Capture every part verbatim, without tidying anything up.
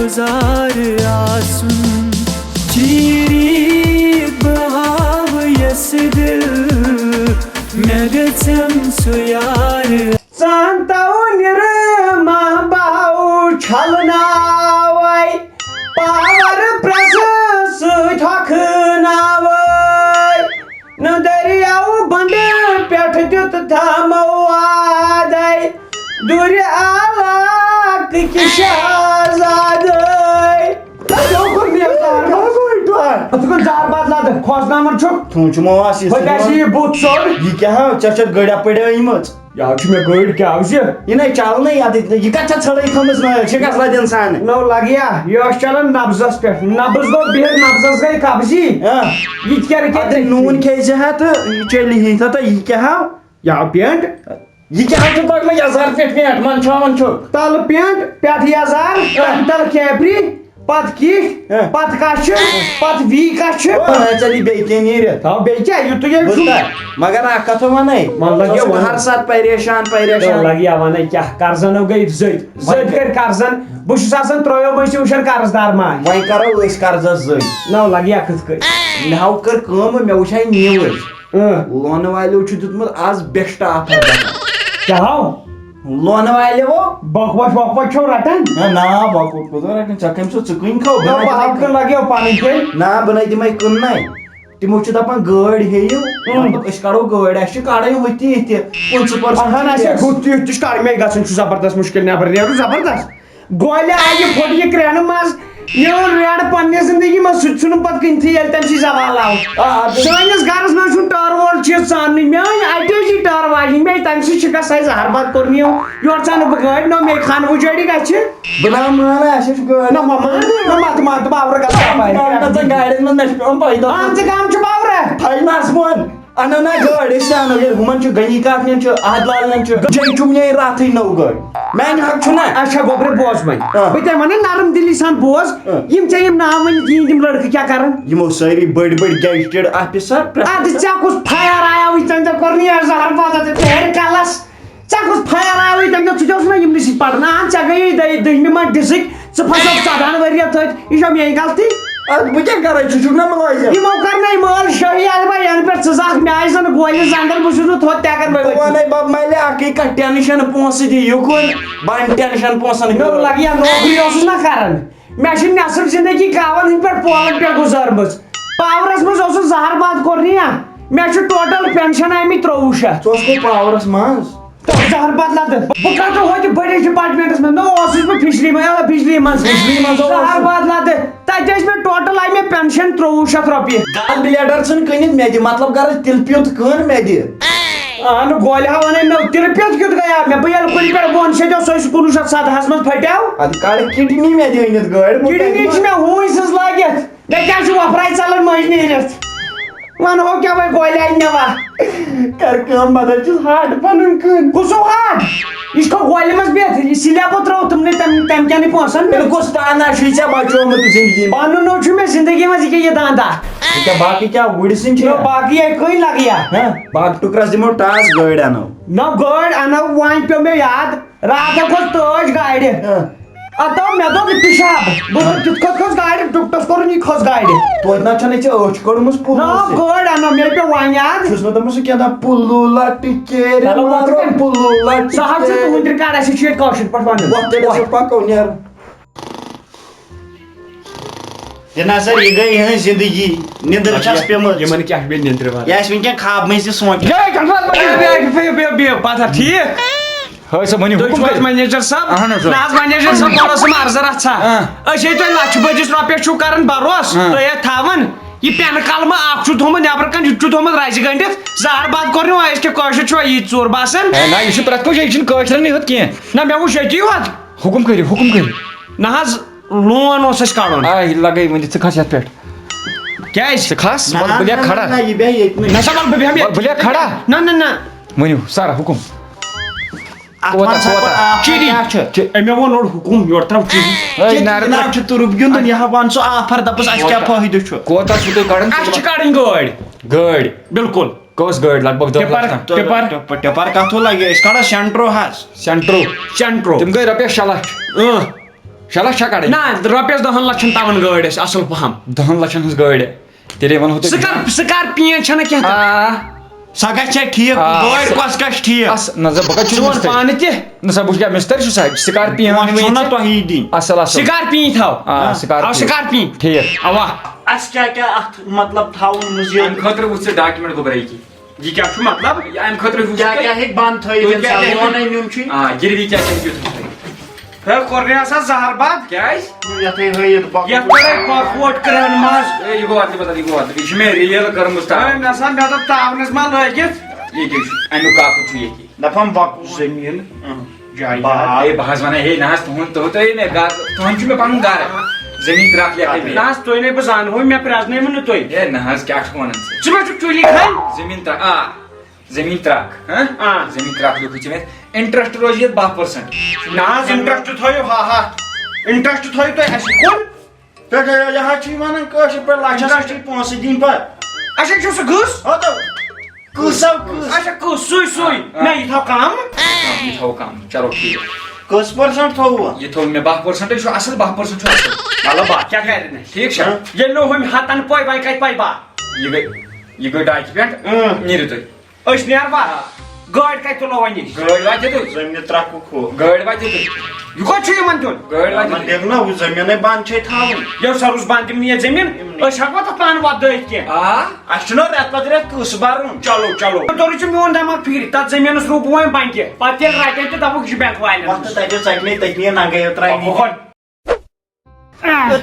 زار آسُن۔ چیٖری بہٕ ہاوٕ یَس دِل، مےٚ گژھٮ۪م سُہ یار۔ ژَن تَو نِرٕ ماہ باو چھَلناوَے، پاوَر پرٛٮ۪سہٕ سۭتۍ ہۄکھناوَے۔ نہٕ دٔریاو بنٛڈٕ پٮ۪ٹھ دیُت تھامو وعدے، دوٗرِ علاقہٕ کہِ شہزادے۔ ژےٚ کیٛاہ کوٚر مےٚ زار؟ ژٕ کوٚر زار باد لدٕ، کھوژناوان چھُکھ۔ تھوٗن چھُ مو آسہِ یہِ بہٕ کیٛاہ چھُ یہِ بُتھ سیوٚد؟ یہِ کیٛاہ ہا؟ ژےٚ چھَتھ گٔڑیا پٔڑیا أنۍمٕژ؟ یہِ حظ چھُ مےٚ گٔڑۍ کیٛاہ حظ یہِ؟ یہِ نَے چَلنٕے یَتھ، یہِ کَتہِ چھَتھ ژھٔڑٕے تھٲومٕژ نٲلۍ؟ چھِ کَتھ لَدِ اِنسان؟ نو لَگہِ یا، یہِ ٲس چَلان نَبزَس پٮ۪ٹھ۔ نَبٕز گوٚو بِہِتھ، نَبزَس گٔے قبضی۔ ہاں۔ یہِ تہِ کیٛاہ اَتھ رِکیٛاہ نوٗن کھیٚیہِ زِ ہا تہٕ یہِ چیٚلہِ ہی تہٕ تہٕ یہِ کیٛاہ ہاو؟ یا پینٹ۔ یہِ کیٛاہ ہاو چھُ تۄہہِ مےٚ یَزار پٮ۪ٹھ پینٹ منٛد چھاوان چھُ؟ تَلہٕ پینٹ، پٮ۪ٹھٕ یَزار، ہاں۔ تَلہٕ کھیپری۔ پتہٕ کِتھ؟ ہہ۔ پتہٕ کَس چھِ؟ پتہٕ وی کَس چھِ؟ پتہٕ ژَلی بیٚیہِ کینٛہہ نیٖرِتھ۔ تھاو بیٚیہِ کیٛاہ؟ یُتُے یے بہٕ چھُ۔ کَرٕ، مگر اَکھ کَتھ وَنَے۔ وَن لَگہِ ژٕ اوسُکھ وَن۔ ہر ساتہٕ پریشان، پریشان۔ لَگہِ یا وَنَے کیٛاہ؟ قرضَنو گٔے زٔدۍ۔ زٔدۍ کٔرۍ قرضَن۔ بہٕ چھُس آسان ترٛویو مٔنٛزۍ تہِ وٕچھان قرض دار ما آسہِ۔ وۄنۍ کَرو أسۍ قرضَس زٔدۍ۔ نَو لَگہِ یا کِتھ کٔنۍ؟ مےٚ ہاو کٔر کٲم، مےٚ وٕچھے news۔ اۭں۔ لونہٕ والیو چھُ دیُتمُت آز best offer دَپان۔ کیٛاہ ہاو؟ لونہٕ والہِ وو۔ بۄکھ وۄچھ وۄکھ وۄچھ چھو رٹان؟ نہ، نہ، بۄکھ وۄچھ کوٗتاہ رٹان؟ ژےٚ کٔمۍ سُہ، ژٕ کٕنۍ کھو؟ بہٕ نہ، نَے بہٕ ہاو دِمَے کٕن لگیو پنٕنۍ کِنۍ۔ نہ، بہٕ نَے دِمَے کٕننَے۔ تِمو چھُ دَپان گٲڑۍ ہیٚیِو، ہُم۔ مطلب، أسۍ کَڑو گٲڑۍ، اَسہِ چھِ کَڑٕنۍ ہُتہِ تہِ یِتہِ تہِ، پٕنٛژٕہ percent اہن، اَسہِ چھِ چھِ ہُتہِ تہِ یُتھ تہِ چھُ کَڑٕنۍ، مےٚ گژھُن چھُ زبردست مُشکِل نٮ۪بر نیرُن، زبردست۔ گولہِ آیہِ پھوٚٹ یہِ کرٛٮ۪نہٕ منٛز، میون ریڈ پننہِ زندگی منٛز سُہ تہِ چھُنہٕ پتہٕ کٕنتھٕے ییٚلہِ تٔمۍ سٕے زوال آو۔ آ، بِل- سٲنِس گرس منٛز چھُنہٕ ٹٲر وول چیٖز ژاننٕے۔ میٲنۍ اَٹیچی ٹٲر واجِنۍ، مے تَمہِ سۭتۍ چھِ گژھان زہر بد کوٚر مےٚ یورٕ ژانہٕ بہٕ گٲڑۍ، نہ مے خانہٕ وٕجٲڑی گژھِ۔ بہٕ نہ مانہٕ، اَسہِ چھُ گٲڑۍ۔ نہ، وۄنۍ مان، نہ، مت، مت، باورٕ گژھ۔ گاڑٮ۪ن منٛز مےٚ چھُ پٮ۪وان پَیدَل۔ اہن ژٕ کَم چھُ باورٕ؟ تھَے نَس بۄن۔ اَنو نا گٲڑۍ، أسۍ تہِ اَنو۔ ییٚلہِ ہُمَن چھُ، غنی کاکنٮ۪ن چھُ، احد لالنٮ۪ن چھُ، جے چُم نیرِ راتھٕے نٔو گٲڑۍ۔ میٛانہِ حق چھُنہ؟ اچھا گوٚبرٕ، بوز وۄنۍ۔ آ۔ بہٕ تہِ وَنہٕ نرم دِلی سان، بوز۔ آ۔ یِم ژےٚ یِم ناو ؤنِتھ یِہِنٛدۍ یِم لٔڑکہٕ کیٛاہ کَرَن؟ یِمو سٲری بٔڑۍ بٔڑۍ gazette officer، پرٛٮ۪تھ اَدٕ ژےٚ کُس fire آیاوُے تَمہِ دۄہ کوٚر نہٕ یہِ زہر بازا تہٕ تیرِ کَلَس؟ ژےٚ کُس fire آوٕے تَمہِ دۄہ؟ ژٕ تہِ اوسُکھ نا یِمنٕے سۭتۍ پَران؟ اَہَن، ژےٚ گٔیے دٔے-، دٔہمہِ منٛز ڈِسٕک، ژٕ پھسیوکھ ژۄدہَن ؤرۍ یَن تٔتھۍ۔ یہِ چھا میٛٲنۍ غلطی؟ اَدٕ بہٕ کیٛاہ کَرٕ؟ ژٕ چھُکھ نا مُلٲزِم؟ یِمو کَرنٲے مٲل شٲہی اَتھ بہٕ یَنہٕ پٮ۪ٹھ ژٕ زاکھ مےٚ آسہِ زَن گولہِ زَنٛگَن، بہٕ چھُس نہٕ تھوٚد تہِ ہٮ۪کان بہٕ ؤتھِتھ۔ وَنَے بَب مَلہِ اَکٕے کَتھ، tension پونٛسہٕ دِ یُکُن، بَن tension پونٛسَن مےٚ ہیوٚر۔ لَگہِ یا نوکری اوسُس نا کَران۔ مےٚ چھِ نٮ۪صٕف زندگی کاوَن ہٕنٛدۍ پٮ۪ٹھ پولَن پٮ۪ٹھ گُزٲرمٕژ۔ پاورَس منٛز اوسُس زہر باد کوٚر نہٕ یا۔ مےٚ چھُ total pension آمٕتۍ ترٛۆوُہ شیٚتھ۔ ژٕ اوسکھٕ پاورَس منٛز؟ تہٕ زہر باد لَدٕ۔ بہٕ کَتھ ہوتہِ بٔڑِس departmentَس منٛز؟ نہ اوسُس بہٕ بجلی منٛز، آ، بجلی منٛز۔ بجلی منٛز اوسُس۔ زہر باد لَدٕ۔ تَتہِ ٲسۍ مےٚ total آیہِ مےٚ pension ترٛۆوُہ شیٚتھ رۄپیہِ۔ گَل bladder ژھٕن کٕنِتھ مےٚ دِ، مطلب کَرٕ تِلہٕ پیوٗنٛت کٕن مےٚ دِ۔ اہن گولہِ ہا ونے نو، تِلہٕ پیوٚت کیُتھ گٔیاو مےٚ؟ بہٕ ییٚلہِ کُنہِ پٮ۪ٹھ بۄن چھیٚتیو سۄے سُہ کُنوُہ شیٚتھ سَدہَس منٛز پھٹیو۔ ادٕ کڑ kidney مےٚ دِ أنِتھ گٲڑۍ، بہٕ کتہِ کِڈنی چھِ مےٚ ہوٗنۍ سٕنٛز لٲگِتھ، مےٚ کیٛاہ چھُ وۄپھراے ژلان مٔنٛزۍ نیٖرِتھ؟ ونہو کیٛاہ وۄنۍ گولہِ آیہِ مےٚ وا؟ کر کٲم، بدل چھُس ہاٹ پنُن کٕن۔ کُس ہیوٗ ہاٹ؟ یہِ چھُ گولہِ منٛز بِہِتھ، یہِ سِلیبو ترٛوو تِمنٕے تَمہِ، تَمہِ کٮ۪نٕے پونٛسن۔ تیٚلہِ کُس تانا چھُے ژےٚ بچومُت زندگی منٛز؟ پنُن نوٚو چھُ مےٚ زندگی منٛز یہِ کیٛاہ، یہِ داندا۔ یہِ کیٛاہ باقٕے کیٛاہ وُرِ سٕنٛدۍ چھِ نہ، یہِ؟ باقٕے ہے کٕہٕنۍ لگہِ یا؟ ہہ؟ باقٕے ٹُکرس دِمو ٹاس، گٲڑۍ اَنو۔ نہ، گٲڑۍ اَنو، وۄنۍ پیوٚو مےٚ یاد، راتھ کھوٚت تٲج گاڑِ۔ ہہ۔ اَتھ دوٚپ، مےٚ دوٚپ، یہِ پِشاب۔ بہٕ دوٚپ، کیُتھ کھوٚت کھوٚت گاڑِ، ڈُپٹس کوٚرُن یہِ کھوٚت گاڑِ۔ توتہِ نہ چھَنہٕ ژےٚ أچھ کٔڑمٕژ پوٗرٕ۔ نہ، گٲڑۍ اَنو، مےٚ پیوٚو وۄنۍ یاد۔ چھُس نہٕ دَپان سُہ کیٛاہ دَپ، پُلوٗ لَٹہِ کیرِ چلو، مارو، وۄتھ کَر۔ پُلوٗ لَٹہِ سُہ حظ چھُ کیرِ۔ تُہُنٛد رِکارڈ، اَسہِ چھُ ییٚتہِ کٲشِر پٲٹھۍ وَنُن۔ وۄتھ تیٚلہِ ہسا وۄتھ۔ پَکو، نیرو۔ ہے نہ سا، یہِ گٔے یِہٕنٛز زِندگی، نِندٕر چھَس پیٚمٕژ۔ یِمَن کیٛاہ چھُ بیٚیہِ نِندرِ وَرٲے؟ یہِ آسہِ وٕنکٮ۪ن خاب مٔنٛزۍ تہِ سونٛچان۔ ہے، کَنہِ وَل بَنہِ؟ بیٚہہ، بیٚہہ، بیٚہہ، بیٚہہ، پَتھر، ٹھیٖک؟ ہے، سا ؤنِو، تُہۍ حُکُم چھِو حظ کٔرِو۔ منیجر صٲب؟ اہن حظ، آ۔ نہ حظ، منیجر صٲب، گۄڈٕ ٲسٕم عرضہٕ رَژھا۔ آ۔ أسۍ ہے تۄہہِ لَچھِ بٔدِس رۄپیَس چھُو کَران بَروسہٕ، آ۔ تُہۍ ہے تھاوان۔ یہِ پٮ۪نہٕ قلمہٕ اکھ چھُ تھوٚومُت نٮ۪برٕ کَنہِ، یہِ تہِ چھُ تھوٚومُت رَزِ گٔنٛڈِتھ، زہر باد کوٚر نہٕ وۄنۍ، أسۍ کیٛاہ کٲشِر چھِوا ییٖتۍ ژوٗر باسان؟ ہے، نہ، یہِ چھُ پرٛٮ۪تھ کُنہِ جایہِ، یہِ چھُنہٕ کٲشرٮ۪نٕے یوت کینٛہہ۔ نہ، مےٚ وُچھ ییٚتی یوت۔ حُکُم کٔرِو، حُکُم کٔرِو۔ نہ حظ، لون اوس اَسہِ کَڑُن۔ آ، یہِ لَگَے وۄنۍ، ژٕ کھَس یَتھ پٮ۪ٹھ۔ کیٛازِ؟ ژٕ کھَس، نہ، وَلہٕ بہٕ لیکھٕ نہ، کھڑا۔ نہ، یہِ بیٚہہِ ییٚتہِ نٕے۔ نہ سا، وَلہٕ بہٕ بیٚہمہٕ وَلہٕ ییٚتہِ۔ بہٕ لیکھٕ کھڑا۔ نہ، نہ، نہ۔ ؤنِو، سَر، حُکُم۔ اَتھ کوتاہ، وَن سا کوتاہ؟ پَتہٕ آفر چِری۔ کیٛاہ چھُ؟ چِ-، أمۍ ووٚن اورٕ حُکُم، یورٕ ترٛاو چِری۔ ہے، چِری نارٕ جِناب ترٛاو۔ چھُ تُرُپ گیُنٛدُن، یہِ ہا وَن ژٕ آفر، دَپُس اَسہِ کیٛاہ کوتاہ؟ فٲیدٕ چھُ؟ کوتاہ چھُو تُہۍ کَڑان؟ اَسہِ چھِ کَڑٕنۍ گٲڑۍ۔ گٲڑۍ؟ بِلکُل۔ کۄس گٲڑۍ؟ لگ بگ دَہ ٹِپر، لَچھ تام۔ ٹِپر۔ ٹِپر، ٹِپر کَتھ ہُہ لَگہِ؟ أسۍ کَڑو سٮ۪نٹرو حظ۔ سٮ۪نٹرو؟ سٮ۪نٹرو۔ تِم گٔے رۄپیَس شےٚ لَچھ۔ اۭں۔ شےٚ لَچھ چھا کَڑٕنۍ؟ نہ، رۄپیَس دَہَن لَچھَن تاوَن گٲڑۍ اَسہِ اَصٕل پَہَم۔ دَہَن لَچھَن ہٕنٛز گٲڑۍ۔ تیٚلے وَنہو تۄہہِ۔ سُہ کَر، سُہ کَر پین چھَنہ کینٛہہ تہٕ۔ آ۔ سۄ گژھِ ژےٚ ٹھیٖک۔ آ۔ گٲڑۍ کۄس گژھِ ٹھیٖک؟ اَس-، نہ، زِ بہٕ کَتہِ چھُس ژٕ وَن مِستٔرۍ؟ پانہٕ تہِ۔ نہ سا، بہٕ چھُس کیٛاہ مِستٔرۍ چھُس سا؟ سِکارپِیَن وَتھ وَنہِ چھُو نہ مےٚ ژےٚ۔ تۄہی دِنۍ۔ اَصٕل، اَصٕل۔ سِکارپِیَن تھاو۔ آ، آ۔ سِکارپِیَن۔ آ، سِکارپِیَن۔ ٹھیٖک۔ اَوا۔ اَسہِ کیٛاہ کیٛاہ اَتھ مطلب تھاوُن مُزیٖد؟ اَمہِ خٲطرٕ وٕچھ ژٕ ڈاکیومٮ۪نٛٹ گوٚبرا یہِ کہِ۔ یہِ کیٛاہ چھُ مطلب؟ یہِ اَمہِ خٲطرٕ ہیوٗ کیٛاہ چھُ کیٛاہ تۄہہِ؟ ہیٚکہِ بنٛد تھٲیِتھ تُہۍ کیٛاہ اِنسان؟ کیٛاہ لون ہیٚکِو؟ أنۍ نیُن چھُے۔ آ، گِروی کیٛاہ کیٛاہ ہیٚکِو تُہۍ تھٲیِتھ؟ ہے، کوٚر مےٚ آسان زہر بد۔ کیٛازِ؟ یَتھ ہے ہٲیِتھ بۄکہٕ۔ یَتھ کَرے کۄکھ ووٹ کرٛہُن منٛز۔ اے، یہِ گوٚو اَتھ، یہِ بدل، یہِ گوٚو اَتھ۔ یہِ چھِ مےٚ ریل کٔرمٕژ ہے، تَتھ۔ مےٚ آسان، مےٚ دوٚپ تاونَس ما لٲگِتھ۔ یہِ کیٛاہ چھُ؟ اَمیُک کاکُد چھُ ییٚتی۔ دَپان بۄکہٕ زٔمیٖن۔ اۭں۔ جایہِ بہٕ حظ، جایہِ۔ ہے، بہٕ حظ وَنَے، ہے، نہ حظ، تُہُنٛد، تُہُنٛد، تُہۍ مےٚ گا-، تُہُنٛد چھُ مےٚ پَنُن گَرٕ۔ زٔمیٖن ترٛکھ لیکھے مےٚ۔ نہ حظ، تُہۍ نے بہٕ زانہوے، مےٚ پرٛزنٲیوٕ نہٕ تُہۍ۔ ہے، نہ حظ، کیٛاہ چھُکھ وَنان ژٕ؟ ژٕ ما چھُکھ چُلی کھنٛڈ؟ زٔمیٖن ترٛکھ، آ، زٔمیٖن ترٛکھ، ہہ؟ آ۔ زٔمیٖن ترٛکھ لیوٗکھُے ژےٚ مےٚ۔ اِنٹرٛسٹ روزِ یَتھ باہ پٔرسَنٛٹ۔ نہ حظ، اِنٹرٛسٹ تھٲیِو ہَتھ، ہَتھ۔ اِنٹرٛسٹ تھٲیِو تُہۍ اَسہِ کُن۔ پٮ۪ٹھٕ یہِ حظ چھُے وَنان کٲشِر پٲٹھۍ لَچھَس اِنٹرٛسٹ۔ چھِ پونٛسہٕ دِنۍ پَتہٕ۔ اچھا، چھُ سُہ گُس؟ ہَتو۔ کۭژاہ کۭژ؟ اچھا، کُس؟ سُے، سُے۔ آ۔ نہ، یہِ تھاو کم۔ یہِ تھاو کم۔ چلو، ٹھیٖک۔ کٔژ پٔرسنٹ تھوٚوٕ؟ یہِ تھوٚو مےٚ باہ پٔرسنٹ، یہِ چھُ اَصٕل، باہ پٔرسنٹ چھُ اَصٕل۔ مطلب، باہ کیٛاہ کَرِ نہٕ؟ ٹھیٖک چھا؟ ہاں۔ ییٚلہِ نہٕ ہُمہِ ہَتَن پوے، وۄنۍ کَتہِ پَے باہ؟ یہِ گٔے، یہِ گٔے ڈاکیومٮ۪نٹ۔ اۭں۔ نیٖرِو تُہۍ۔ أسۍ نیروا؟ گٲڑۍ کَتہِ تُلو وۄنۍ أسۍ؟ گٲڑۍ واتہِ تُہۍ۔ زٔمیٖن ترٛکھ کھو۔ گٲڑۍ واتہِ تُہۍ۔ یہِ کوٚت چھُ یِمَن دیُن؟ گٲڑۍ واتہِ نہ، تُہۍ۔ دِکھ نہ، ہُہ زٔمیٖنَے بنٛد چھے تھاوٕنۍ۔ یو سا روٗز بنٛد، یِم نِیَتھ زٔمیٖن۔ یِمنٕے۔ أسۍ ہٮ۪کوا تَتھ پانہٕ وَتھ دٲرِتھ کینٛہہ؟ آ۔ اَسہِ چھُنہ رٮ۪تہٕ پَتہٕ رٮ۪تہٕ قٕسہٕ بَرُن۔ چلو، چلو۔ تورٕ چھُ میون دٮ۪ماغ فِکرِ، تَتھ زٔمیٖنَس روٗ بہٕ وۄنۍ بنٛکہِ۔ پَتہٕ ییٚلہِ رَٹن تہِ دَپُکھ، یہِ چھُ بٮ۪نٛک والٮ۪ن وۄتھ ہُنٛد۔ تَتہِ ژَٹہِ مےٚ تٔتنی نہ گٔیو ترٛاونہِ۔ اوہو۔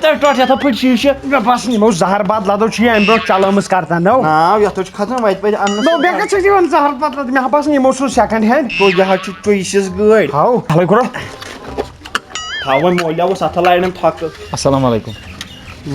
تہٕ ٹۄٹھ یَتھ پٲٹھۍ چھِ یہِ چھِ۔ مےٚ باسان، یِمو زَہر بَد لَدو چھِ یہِ اَمہِ برونٛٹھ چَلٲمٕژ کَرتَن، نو۔ نا، یَتھ حظ چھُ کھَسان وَتہِ پَتہِ اَننَس نو، سۭتۍ۔ بیٚیہِ کَتہِ چھِ یِوان زَہر بَد لَدٕ؟ مےٚ باسان، یِمو سوٗز سٮ۪کَنٛڈ ہینٛڈ۔ تو یہِ حظ چھُ ٹُوِسِس گٲڑۍ۔ ہاو، ہَلٲے کَرو۔ تھاو وۄنۍ مولیا اوس اَتھٕ لاینَن تھۄکہٕ۔ السلام علیکم۔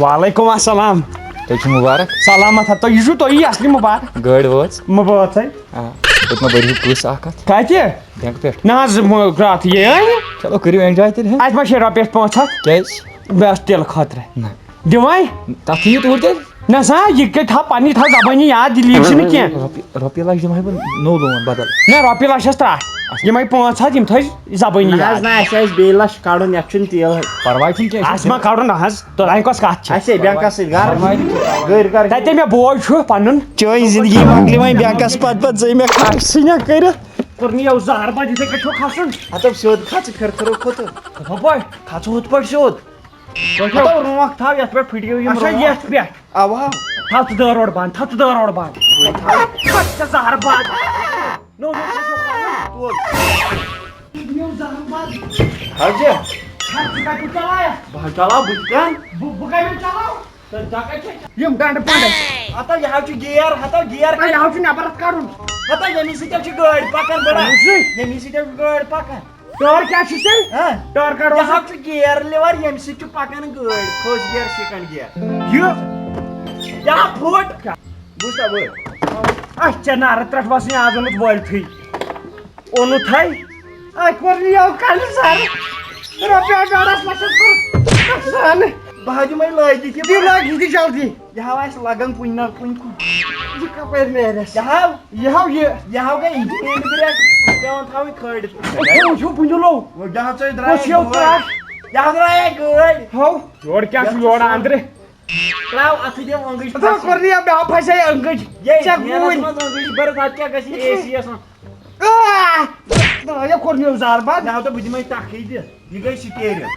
وعلیکم السلام۔ تُہۍ چھِو مُبارک۔ سلامت ہا، تُہۍ یہِ چھُو تُہی اَصلی مُبارک۔ گٲڑۍ وٲژ۔ مُبارک ہے۔ آ، پٔتمہِ ؤری ہُک قٕسط اَکھ اَتھ۔ کَتہِ؟ بینک پٮ۪ٹھ۔ نہ حظ، مو-، راتھ یہِ أنۍ۔ چلو، کٔرِو enjoy تیٚلہِ، ہہ؟ اَتہِ ما چھِ رۄپیَس پانٛژھ ہَتھ؟ کیٛازِ؟ بس تیلہٕ خٲطرٕ۔ نہ۔ دِوَے؟ تَتھ یِیِو توٗرۍ تیٚلہِ۔ نہ سا، یہِ کَتہِ تھاو پَنٕنی، تھاو زبٲنی یاد، یہِ لیٖکھ چھِنہٕ کینٛہہ۔ رۄپیہِ، رۄپیہِ لَچھ دِمہٕ ہا بہٕ نوٚو loan بدل۔ نہ، رۄپیہِ لَچھ چھَس ترٛٹھ۔ اچھا۔ یِمَے پانٛژھ ہَتھ، یِم تھٲے زبٲنی نہ یاد۔ حظ، نہ، اَسہِ آسہِ بیٚیہِ لَچھ کَڑُن، یَتھ چھُنہٕ تیٖل۔ پَرواے چھُنہٕ کینٛہہ۔ اَسہِ ما کَڑُن نہ حظ، تۄہہِ کۄس کَتھ چھِ؟ اَسے بینکَس سۭتۍ غرض۔ پَرواے چھُنہٕ۔ گٔرۍ کَرٕنۍ۔ تَتہِ مےٚ بوے چھُ پَنُن۔ چٲنۍ زِندگی مۄکلہِ وۄنۍ بینکَس پَتہٕ پَتہٕ زٔے مےٚ خرچٕے نہ کٔرِتھ۔ کوٚر نہٕ یَو زَہر بَد، یِتھَے کٔنۍ چھُو کھَسُن۔ ہَتو سیوٚد کھژ، کھِر کھِرو کھوٚت۔ ہَتو بوے۔ کھژ ہُتھ پٲٹھۍ سیوٚد۔ پٲٹھۍ۔ ہَتو رونٛکھ تھاو یَتھ پٮ۪ٹھ پھٕٹِو یِم اچھا، رونٛکھ۔ یَتھ پٮ۪ٹھ۔ اَوا۔ تھاو ژٕ دٲر اورٕ بنٛد، تھاو ژٕ دٲر اورٕ بنٛد۔ تھاو ژٕ زَہر بَد۔ نو، نو، نو، نو، نو۔ تُل۔ نو زَہر بَد۔ حظ یہِ۔ ہَتھ ژٕ کَتہِ چَلایَکھ؟ بہٕ حظ چَلاو، بہٕ تہِ کَرٕ۔ بہٕ، بہٕ کَمہِ چَلاو؟ تہٕ ژٕ کَتہِ چھَکھ؟ یِم ڈنڈٕ پنڈٕ۔ ہتا یہِ حظ چھُ گیر، ہتا گیر۔ تہٕ یہِ حظ چھُ نٮ۪بر کَڑُن۔ ہتا ییٚمی سۭتۍ حظ چھِ گٲڑۍ پَکان بڑا۔ اَمہِ سۭتۍ؟ ییٚمی سۭتۍ حظ چھِ گٲڑۍ پَکان۔ ٹٲر کیٛاہ چھُ تیٚلہِ؟ ہاں؟ ٹٲر کَڑو۔ یہِ حظ چھُ گیر لِور، ییٚمہِ سۭتۍ چھُ پَکان گٲڑۍ۔ first gear، second gear۔ یہِ؟ یہِ پھُٹ۔ بوٗزتھا بہٕ؟ اَسہِ ژےٚ نارٕ ترٛٹھ وَسٕنۍ آز اوٚنمُت وٲلتھٕے۔ اوٚنُتھ ہے۔ اَتھ کوٚر نہٕ یَو کَنہٕ سَر۔ رۄپیہِ ڈۄڈَس لَچھَس کوٚر نۄقصان۔ بہٕ ہا دِمَے لٲگِتھ یہِ۔ یہِ لٲگِتھ یہِ جلدی۔ یہِ ہاو اَسہِ لَگان کُنہِ نہ کُنہِ کُن۔ یہِ کَپٲرۍ نیرٮ۪س؟ یہِ ہاو۔ یہِ ہاو یہِ۔ یہِ ہاو گٔے engine brake۔ پٮ۪وان تھاوٕنۍ کھٲلِتھ۔ أسۍ وٕچھو بُنیُل۔ وۄنۍ ڈاہَن ژَے درٛاے أسۍ یَو گٲڑۍ۔ ترٛٹھ۔ یہِ ہاو درٛاے گٲڑۍ۔ ہاو۔ یورٕ کیٛاہ چھُ یورٕ أنٛدرٕ؟ ترٛاو اَتھٕ دِم أنٛگٕج اَتھ پھَسے۔ کوٚر نہٕ یہِ، مےٚ آو پھَسے أنٛگٕج۔ یے، ژےٚ گینَس گوٗلۍ۔ منٛز أنٛگٕج بٔرِتھ، اَتھ کیٛاہ گژھِ اے سی یَس منٛز؟ آہ! نہ، یہِ کوٚر مےٚ زار باد۔ مےٚ ہاو تہٕ بہٕ دِمَے ٹَکھٕے دِتھ۔ یہِ گٔے steering۔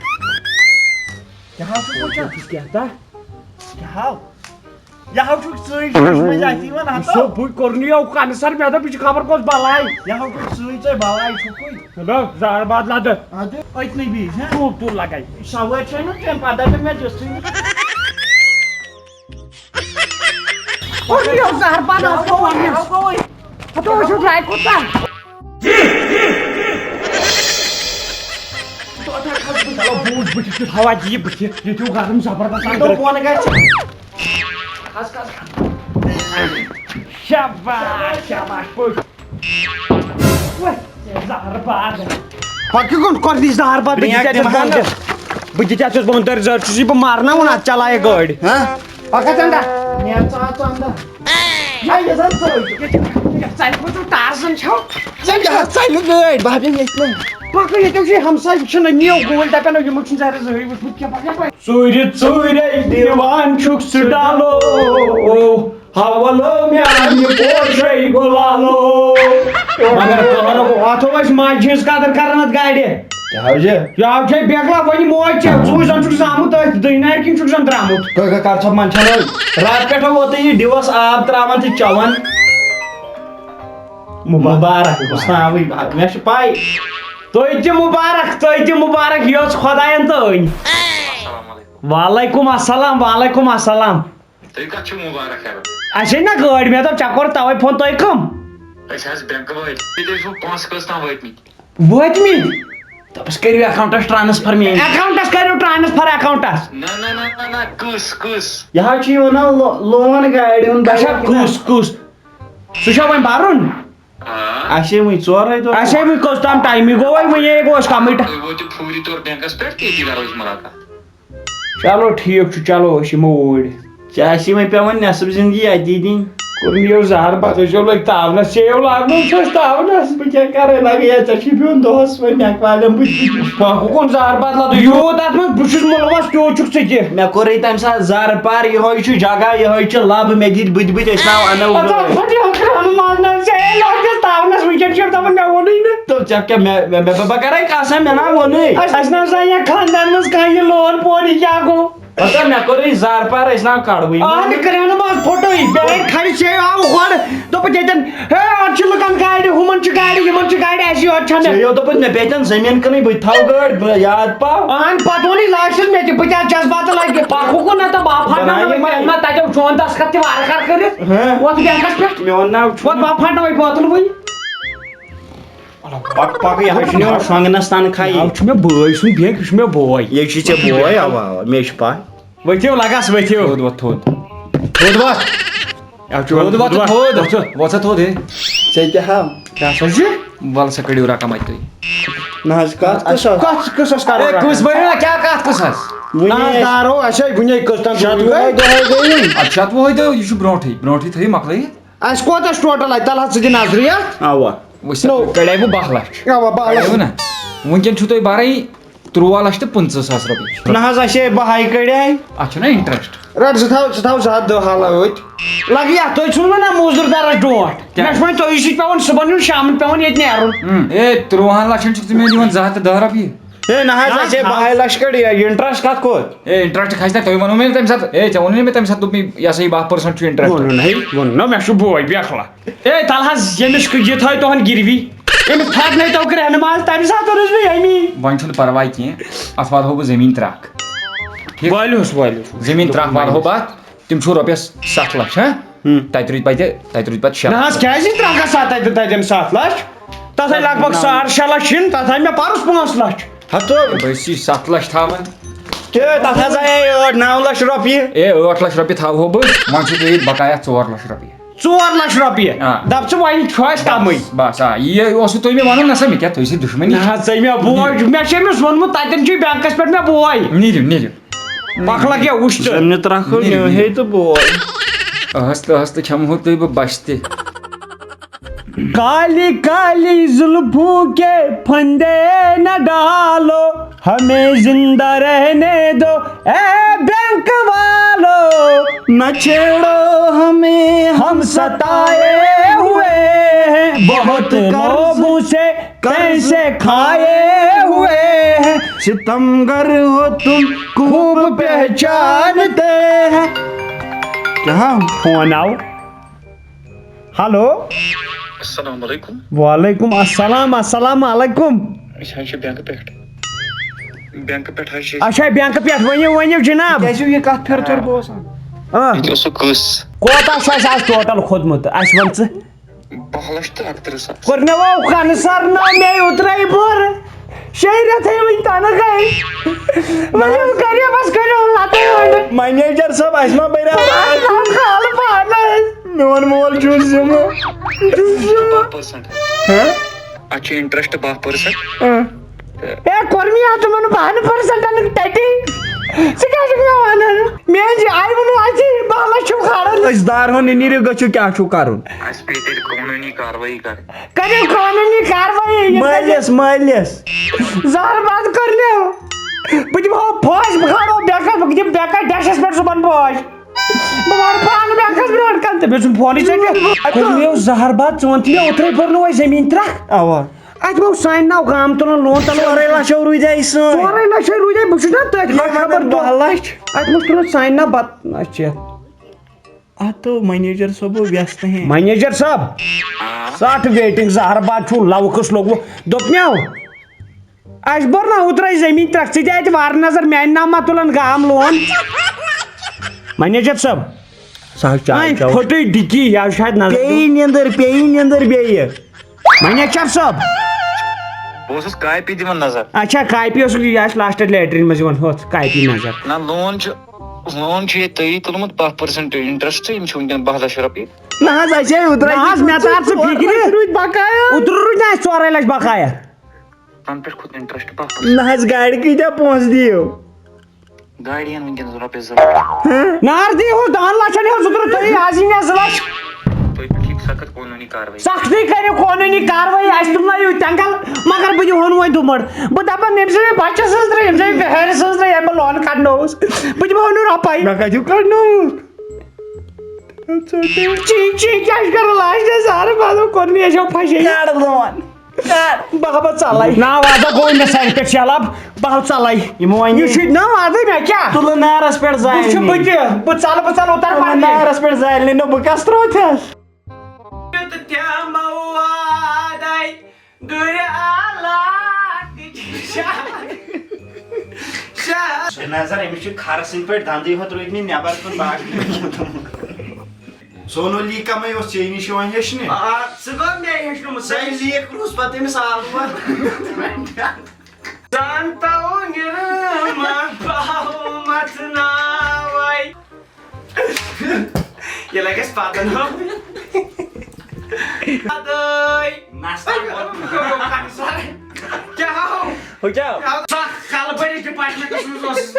کیٛاہ ہاو ژٕ وٕچھان؟ کیٛاہ تہٕ؟ کیٛاہ ہاو؟ یہِ ہاو چھُکھ ژٕے شیٖشہٕ منٛز اَتھِ یِوان، ہَتو۔ سو بہٕ کوٚر نہٕ یَو کَنہٕ سَر، مےٚ دوٚپ یہِ چھِ خبر کۄس بَلاے۔ یہِ ہاو چھُکھ ژٕے، ژٕے بَلاے چھُکھٕے۔ ہیلو، زار باد لَدٕ۔ اَدٕ أتنٕے بِہِتھ، ہہ؟ تھوٚپ تھوٚپ لَگَے۔ سوٲرۍ چھَے نہٕ کینٛہہ، پَتہٕ دَپَن مےٚ دِژٕے نہٕ۔ کوٚر نہٕ یَو زار باد، آز گوٚو وَننَس۔ ہَتو وٕچھِو درٛاے کوٗتاہ۔ بوٗز بٕتھِ کیُتھ ہوا دِیہِ بٕتھِ، ییٚتہِ چھُ گرم زبردست اَندر۔ دوٚپ بۄن گژھِ۔ کھس، کھس۔ شاباش، شاباش، پٔکۍ۔ زہر باد۔ پکہِ کُن، کۄس دِژ زہر باد؟ بہٕ دِتھ برٛینٛک اَتٮ۪تھ دِمہٕ ہا بۄن نہٕ۔ دِتھ۔ بہٕ دِتھ اَتٮ۪تھ بۄن دٔرۍ زٔر چھُس یہِ بہٕ مارناوُن اَتھ چلاے گٲڑۍ۔ ہاں؟ پکھ ژٕ اَندر۔ نیر ژٕ اَژ ژٕ اَندر۔ ہے، یہِ زَن ژٔج۔ یہِ ژَلہِ پَتہٕ ٹارزَن چھَو۔ ژےٚ کیٛاہ حظ ژَلہِ گٲڑۍ؟ بہٕ ہا بیٚہمہٕ ییٚتھۍ منٛز۔ پکھ ییٚتٮ۪و چھُے ہمساے وٕچھان، نہ نِیو گوٗلۍ دپان، یِمو چھُنہٕ زہرِ زٕہٕے وٕچھمُت کینٛہہ، پکھ یپٲرۍ۔ ژوٗرِ ژوٗرے دِوان چھُکھ ژٕ ڈالو، حوالو مےٚ اَمہِ پوشے گُلالو۔ مگر کہرو اتھ اوس ماجہِ ہٕنٛز قدر کران اتھ گاڑِ۔ کیٛاہ حظ چھِ؟ یہِ حظ چھے بیکلا وۄنۍ موج ژےٚ، ژٕ وٕچھ زن چھُکھ زامُت أتھۍ دٔہہِ نارِ کِنۍ چھُکھ زن درٛامُت۔ کٲکا کر ژھۄپ منٛد چھَنہٕ؟ راتہٕ پٮ۪ٹھ ووتُے یہِ ڈِوس آب ترٛاوان تہٕ چٮ۪وان۔ مُبارک۔ مُبارک، بہٕ چھُس ناوٕے، مےٚ چھِ پَے۔ تُہۍ تہِ مُبارک، تُہۍ تہِ مُبارک، یہِ ٲس خۄدایَن تہٕ أنۍ۔ السلام علیکم۔ وعلیکم السلام، وعلیکم السلام۔ تُہۍ کَتھ چھِو مُبارک ہٮ۪وان؟ اَسہِ أنۍ نہ گٲڑۍ، مےٚ دوٚپ ژےٚ کوٚر تَوَے فون، تُہۍ کٕم؟ أسۍ حظ بینکہٕ وٲلۍ۔ تُہۍ ٲسِو پونٛسہٕ کٔژ تام وٲتمٕتۍ؟ وٲتمٕتۍ؟ دوٚپُس کٔرِو اٮ۪کاوُنٛٹَس ٹرٛانسفر میٛٲنۍ۔ اٮ۪کاوُنٛٹَس کٔرِو ٹرٛانسفر اٮ۪کاوُنٛٹَس۔ نہ، نہ، نہ، نہ، نہ، کٕس، کٕس؟ یہِ حظ چھُ یہِ وَنان لو-، لون گاڑِ ہُنٛد اچھا، دَوا کِنہٕ؟ کُس، کُس؟ سُہ چھا وۄنۍ بَرُن؟ آ۔ اَسے وٕنۍ ژورے دۄہ۔ اَسے وٕنۍ کٔژ تام ٹایمٕے گوٚو وۄنۍ، وۄنۍ ہے گوٚو اَسہِ کَمٕے ٹا-، تُہۍ وٲتِو فوری طور بینکَس پٮ۪ٹھ، تٔتی کَرو أسۍ مُلاقات۔ چلو ٹھیٖک چھُ، چلو أسۍ یِمو اوٗرۍ۔ ژےٚ آسی وۄنۍ پٮ۪وان نٮ۪صٕف زِندگی اَتی دِنۍ۔ کوٚر مےٚ یہِ زَہر بَتہٕ، أسۍ یو لٔگۍ تاونَس، ژےٚ یو لاگُن چھُ أسۍ تاونَس۔ بہٕ کیٛاہ کَرٕ، لَگے ژےٚ چھُے پیوٚن دۄہَس وۄنۍ مٮ۪کھ والٮ۪ن بٕتھِ بٕتھِ۔ پَکھ کُن زَہر بَتہٕ لَدُن، یوٗت اَتھ منٛز بہٕ چھُس مُلوَس، تیوٗت چھُکھ ژٕ تہِ۔ مےٚ کوٚرُے تَمہِ ساتہٕ زَر پَر، یِہوٚے چھُ جگہ، یِہوٚے چھُ لَب، مےٚ دِتۍ بٕتھِ بٕتھِ، أسۍ ناو اَنو پَتہٕ گٲڑۍ۔ پھٹے أکرم مانان ژےٚ، ہے لَگَس تاونَس وٕنکٮ۪ن چھُ دَپان مےٚ ووٚنُے نہٕ۔ تہٕ ژےٚ کیٛاہ، مےٚ، مےٚ، مےٚ، بہٕ کَرَے قسم، مےٚ نا ووٚنُے۔ اَسہِ، اَسہِ نہ زَن یا خاندانَس کانٛہہ یہِ لون پون یہِ کیٛاہ گوٚو؟ پَتہٕ مےٚ کوٚرُے زَر پَر، أسۍ ناو کَڑوٕے۔ اَہَن کرٛٮ۪ن منٛز پھُٹُے، بیٚیہِ کھَرِ چھے آو گۄڈٕ۔ دوٚپُکھ ییٚتٮ۪ن، ہے، اَتھ چھِ لُکَن گاڑِ، ہُمَن چھِ گاڑِ، یِمَن چھِ گاڑِ، اَسہِ یوت چھَنہٕ۔ ژےٚ یو دوٚپُتھ مےٚ پیٚتٮ۪ن زٔمیٖن کٕنٕنۍ، بہٕ تہِ تھاوٕ گٲڑۍ، بہٕ یاد پاو۔ اَہَن پَتہٕ ووٚنُے لاسٹَس مےٚ تہِ، بہٕ کیٛاہ جذباتہٕ لَگہِ؟ پَکھ ہُکُن نہ تہٕ بہٕ ہا پھاٹناوَے بَناوِ بہٕ ما تہِ۔ ما تَتٮ۪و چون دَستخط تہِ وارٕ کارٕ کٔرِتھ۔ ہہ؟ وۄتھ بینٛکَس پٮ۪ٹھ۔ میون ناو چھُ وۄتھ بہٕ ہا پھاٹناوَے بوتل وٕنۍ۔ پَک، پَکٕے، یہِ حظ چھُ نیران شۄنٛگنَس تَنخواہی۔ یہِ حظ چھُ مےٚ بٲے سُنٛد بینٛک، یہِ چھُ مےٚ بوے۔ یہِ چھُے ژےٚ بوے، اَوا، اَوا، مےٚ چھِ پَے۔ ؤتھِو لَگَس، ؤتھِو۔ تھوٚد وۄتھ، تھوٚد۔ تھوٚد وۄتھ۔ یہِ حظ چھُ تھوٚد وۄتھ، تھوٚد۔ وۄتھ، وۄتھ سا تھوٚد، ہے۔ ژےٚ کیٛاہ ہاو؟ کیٛاہ سا چھُ؟ وَلہٕ سا کٔڑِو رقم اَتہِ تُہۍ۔ نہ حظ، کَتھ قٕصَس؟ کَتھ قٕصَس کَرو ہے، رقم؟ کُس بَنیو، کیٛاہ کَتھ قٕصَس؟ وٕنی نہ حظ، ہے۔ دارو، اَسہِ ہے وٕنے قٕسطن شَتوُہَے دۄہَے گٔے وٕنۍ۔ اَدٕ شَتوُہَے دۄہ، یہِ چھُ برونٛٹھٕے، برونٛٹھٕے تھٲیِو مۄکلٲیِتھ۔ اَسہِ کوتاہ چھُ ٹوٹل اَتہِ؟ تَلہٕ حظ ژٕ دِ نظرِ اَتھ۔ اَوا۔ وٕچھ سا، نو۔ کَڑے بہٕ باہ لَچھ۔ اَوا، باہ لَچھ۔ کَڑے بہٕ نہ۔ وٕنکٮ۪ن چھُو تۄہہِ بَرٕنۍ تُرٛواہ لَچھ تہٕ پٕنٛژٕہ ساس رۄپیہِ۔ نہ حظ، اَسے بَہَے کَڑے۔ اَتھ چھُنہ interest۔ رَٹ، زٕ تھاو، زٕ تھاو زٕ ہَتھ دَہ حالہ أتھۍ۔ لَگہِ یَتھ، تُہۍ ژھٕنوٕ نہ موٚزوٗر دَرَس ڈونٛٹھ۔ کیٛاہ؟ مےٚ چھُ وۄنۍ تۄہہِ سۭتۍ پٮ۪وان صُبحن یُن، شامَن پٮ۪وان ییٚتہِ نیرُن۔ اۭں۔ ہے، تُرٛوہَن لَچھَن چھُکھ ژٕ مےٚ دِوان زٕ ہَتھ تہٕ دَہ رۄپیہِ؟ ہے، نہ حظ، نہ حظ، اَسے نہ حظ۔ بَہَے لَچھ کَڑے، یہِ interest کَتھ کھوٚت؟ ہے، interest کھسہِ نہ، تۄہہِ ووٚنوُ مےٚ تَمہِ ساتہٕ، ہے، ژےٚ ووٚنُے نہ مےٚ تَمہِ ساتہٕ، دوٚپ مےٚ، یہِ ہسا یہِ باہ percent چھُ interest۔ ووٚنُن ہے، ووٚن نہ، مےٚ چھُ بوے بیکھلا۔ ہے، تَلہٕ حظ، ییٚمِس کُ-، یہِ تھٲے تُہُنٛد گِروی، أمِس تھاونٲے تو کرٛہنہٕ ماز، تَمہِ ساتہٕ اوٚنُس بہٕ ییٚمی۔ وۄنۍ چھُنہٕ پَرواے کینٛہہ، اَتھ والہوس بہٕ زٔمیٖن ترٛکھ۔ ٹھیٖک؟ وٲلِوس، وٲلِوس۔ زٔمیٖن ترٛکھ والہو بہٕ اَتھ، تِم چھُو رۄپیَس سَتھ لَچھ، ہہ؟ ہُم۔ تَتہِ روٗدۍ پَتہٕ، تَتہِ روٗدۍ پَتہٕ شےٚ نہ لَچھ۔ حظ، کیٛازِ یہِ ترٛکھ گژھان تَتہِ، تَتٮ۪ن سَتھ لَچھ؟ تَتھ آے لگ بگ ساڑ شےٚ لَچھ یِن، تَتھ آے مےٚ پَرُس پانٛژھ لَچھ۔ ہَتو۔ بہٕ ٲسی سَتھ لَچھ تھاوان۔ تہٕ تَتھ حظ آیے ٲٹھ نَو لَچھ رۄپیہِ۔ اے، ٲٹھ لَچھ رۄپیہِ تھاوہو بہٕ، وۄنۍ چھُو تُہۍ ییٚتہِ بقایا ژور لَچھ رۄپیہِ۔ ژور لَچھ رۄپیہِ؟ آ۔ دَپ ژٕ، وۄنۍ چھُ اَسہِ کَمٕے۔ بَس، آ، یی اوسوٕ تُہۍ مےٚ وَنُن، نہ سا، مےٚ کیٛاہ، تُہۍ چھِو دُشمنی۔ نہ حظ، ژےٚ مےٚ بوے، مےٚ چھُ أمِس ووٚنمُت، تَتٮ۪ن چھُے بینکَس پٮ۪ٹھ مےٚ بوے۔ نیٖرِو، نیٖرِو۔ پَکھ لَگہِ وٕچھ تہٕ۔ زَمنہِ ترٛکھ نیٖرِو، میٲنۍ نیٖرِو۔ ہے تہٕ بوے۔ ٲس تہٕ ٲس تہٕ کھٮ۪مہو تُہۍ بہٕ بَچھِ تہِ۔ کالی کالی زلفوں کے پھندے نہ ڈالو، ہمیں زندہ رہنے دو، اے بینک والو۔ نہ چھیڑو ہمیں، ہم ستائے ہوئے ہیں بہت قرض، لوگوں سے قرض پیسے کھائے ہوئے ہیں۔ ستمگر ہو تم خوب پہچانتے ہیں۔ کیا فون آؤ؟ ہیلو۔ السلام علیکم۔ وعلیکم السلام، السلام علیکم۔ أسۍ حظ چھِ بینکہٕ پٮ۪ٹھ۔ بینکہٕ پٮ۪ٹھ حظ چھِ أسۍ۔ اچھا، بینکہٕ پٮ۪ٹھ، ؤنِو، ؤنِو جناب۔ کیٛازِ چھُو یہِ کَتھ پھِرٕ پھِرٕ بوزان؟ آ۔ یہِ تہِ اوسُکھ کٔژ؟ کوتاہ چھُ اَسہِ آز ٹوٹل کھوٚتمُت؟ اَسہِ وَن ژٕ۔ باہ لَچھ تہٕ اَکتٕرٛہ ساس۔ کوٚر مےٚ وۄنۍ کَنہٕ سَر ناو، مےٚ اوترَے بوٚر۔ شےٚ رٮ۪تھٕے وٕنہِ تَنہٕ گٔے۔ وۄنۍ یِم غریٖبَس کٔرِو لَتَے وۄنۍ۔ منیجر صٲب، اَسہِ ما بَریو راے؟ خالہٕ پانَے۔ میون مول چھُ ذِمہٕ۔ باہ percent۔ ہہ؟ اَتھ چھُ interest باہ percent۔ ہہ۔ ہے، کوٚر مےٚ یَتھ تِمَن بَہَن percentن ٹَٹی۔ ژٕ کیٛاہ چھُکھ مےٚ وَنان؟ میٛٲنۍ جاے ووٚنُو اَسہِ، باہ لَچھ چھُم کھارُن۔ أسۍ دار ہُن نیٖرِو، گٔژھِو، کیٛاہ چھُو کَرُن؟ اَسہِ پیٚیہِ تیٚلہِ قونوٗنی کاروٲیی کَرٕنۍ۔ کٔرِو قونوٗنی کاروٲیی۔ مٲلِس، مٲلِس۔ زہر بنٛد کٔرنیو۔ بہٕ دِمہٕ ہو پھٲسۍ، بہٕ کھالو بیکس، بہٕ دِمہٕ بیکس ڈیشس پٮ۪ٹھ صُبحن پھٲسۍ۔ بہٕ وَنہٕ پانہٕ بیکس برونٛٹھ کَنہِ تہٕ مےٚ ژھُن فونٕے ژٔٹِتھ۔ کٔرۍ مےٚ زہر بنٛد، ژٕ وَن تہٕ مےٚ اوترَے بوٚر نہٕ وۄنۍ زٔمیٖن ترٛکھ۔ اَوا۔ اَتہِ ما اوس سانہِ ناو گام تُلان، لون تَلان۔ ژورَے لَچھ روٗدۍ اَسہِ سٲنۍ۔ ژورَے لَچھ روٗدۍ اَسہِ، بہٕ چھُس نا تٔتھۍ یِمَے خبر مےٚ دۄہ۔ باہ لَچھ۔ اَتہِ ما اوس تُلان سانہِ ناو بَتہٕ، اچھا۔ اتھ تو منیجر صٲب ویستہٕ ہیں۔ منیجر صٲب، سٹھ ویٹنگ زہر باد چھُ لوکس لوگمُت۔ دوٚپنیو، اَسہِ بوٚر نہ اوترَے زٔمیٖن ترٛکھ، ژٕ دِ اَتہِ وارٕ نظر، میٛانہِ ناو ما تُلن گام لون۔ منیجر صٲب، سُہ حظ چاے وۄنۍ چٮ۪و۔ پھٕٹٕے ڈِکی، یہِ حظ چھُ اَتہِ نظر پیٚیہِ دیُن۔ نیٚنٛدٕر، پیٚیہِ نیٚنٛدٕر بیٚیہِ۔ منیجر صٲب۔ بہٕ اوسُس کاپی دِوان نظر۔ اچھا، کاپی اوسُکھ، یہِ آسہِ لاسٹَس لیٹریٖن منٛز یِوان، ہُتھ کاپی نظر۔ نہ، لون چھُ، لون چھُ ییٚتہِ تۄہہِ تُلمُت باہ پٔرسنٹ انٹرسٹ، یِم چھِ وٕنکیٚن باہ لَچھ رۄپیہِ۔ نہ حظ، اَسے اوترَے نہ حظ، مےٚ ژار ژٕ فِکرِ۔ روٗدۍ بقایا۔ اوترٕ روٗدۍ نہ اَسہِ ژورَے لَچھ بقایا۔ تَنہٕ پٮ۪ٹھ کھوٚت انٹرسٹ باہ پٔرسنٹ۔ نہ حظ، گاڑِ کۭتیٛاہ پونٛسہٕ دِیِو؟ گاڑِ یِن وٕنکیٚنَس رۄپیَس زٕ لَچھ۔ نار دی ہُہ دَہَن لَچھَن ہیوٚت زٕ ترٛہ تُہی، آز یی مےٚ زٕ لَچھ۔ تُہۍ پٮ۪ٹھ یی سخت قونوٗنی کاروٲیی۔ سختی کٔرِو قونوٗنی کاروٲیی، اَسہِ تُلنٲیِو تٮ۪نٛگَل، مگر بہٕ دِمہٕ ہون وۄنۍ دُمُر۔ بہٕ دَپَن، ییٚمہِ سۭتۍ مےٚ بَچَس سٕنٛز ترٛٲے، ییٚمہِ سۭتۍ مےٚ بِہٲرۍ سٕنٛز ترٛٲے، ییٚمہِ بہٕ لون کَڑنووُس، بہٕ دِمہٕ ہون نہٕ رۄپَے۔ مےٚ کَتہِ کَڑنووُس؟ چی، چی، کیٛاہ چھُ کَران لاسٹَس؟ سارٕ بدل کوٚر مےٚ یہِ چھو پھَشے۔ کَڑ لون۔ بہٕ ہا بہٕ ژَلَے۔ نا وعدٕ گوٚو مےٚ سانہِ پٮ۪ٹھ شیلاب، بہٕ ہا ژَلَے۔ یِمو وَنے۔ یہِ چھُ نا وعدٕ مےٚ کیٛاہ؟ تُلہٕ نارَس پٮ۪ٹھ بہٕ چھُ زالنہِ۔ بہٕ تہِ، بہٕ ژَلہٕ، بہٕ ژَلہٕ اوتار تُلہٕ پَرنہِ۔ نارَس پٮ۪ٹھ زالنہِ، نہ بہٕ کَس ترٛوتھَس؟ تہٕ تِمو وعدَے دُرِ علاقٕچ شا-، شا-، ہے نظر، أمِس چھُ کھرٕ سٕنٛدۍ پٲٹھۍ دَندٕے ہوت روٗدۍ نہٕ نٮ۪بَر کُن باقٕے۔ سونو لیٖگ کمے اوس ژےٚ نِش یِوان ہیٚچھنہِ؟ آ، سُہ گوٚو مےٚ ہیٚچھنومُت۔ سُہ سُہ لیٖگ روٗز پتہٕ تٔمِس آلوَن۔ زانتو نِرما باہو مت ناوے۔ یہِ لگہِ اَسہِ پتہٕ ناو۔ ادٲے۔ نستان۔ کیٛاہ ہو؟ ہُہ کیٛاہ؟ سۄ کلہٕ بٔرِتھ ڈپارٹمنٹس منٛز اوس۔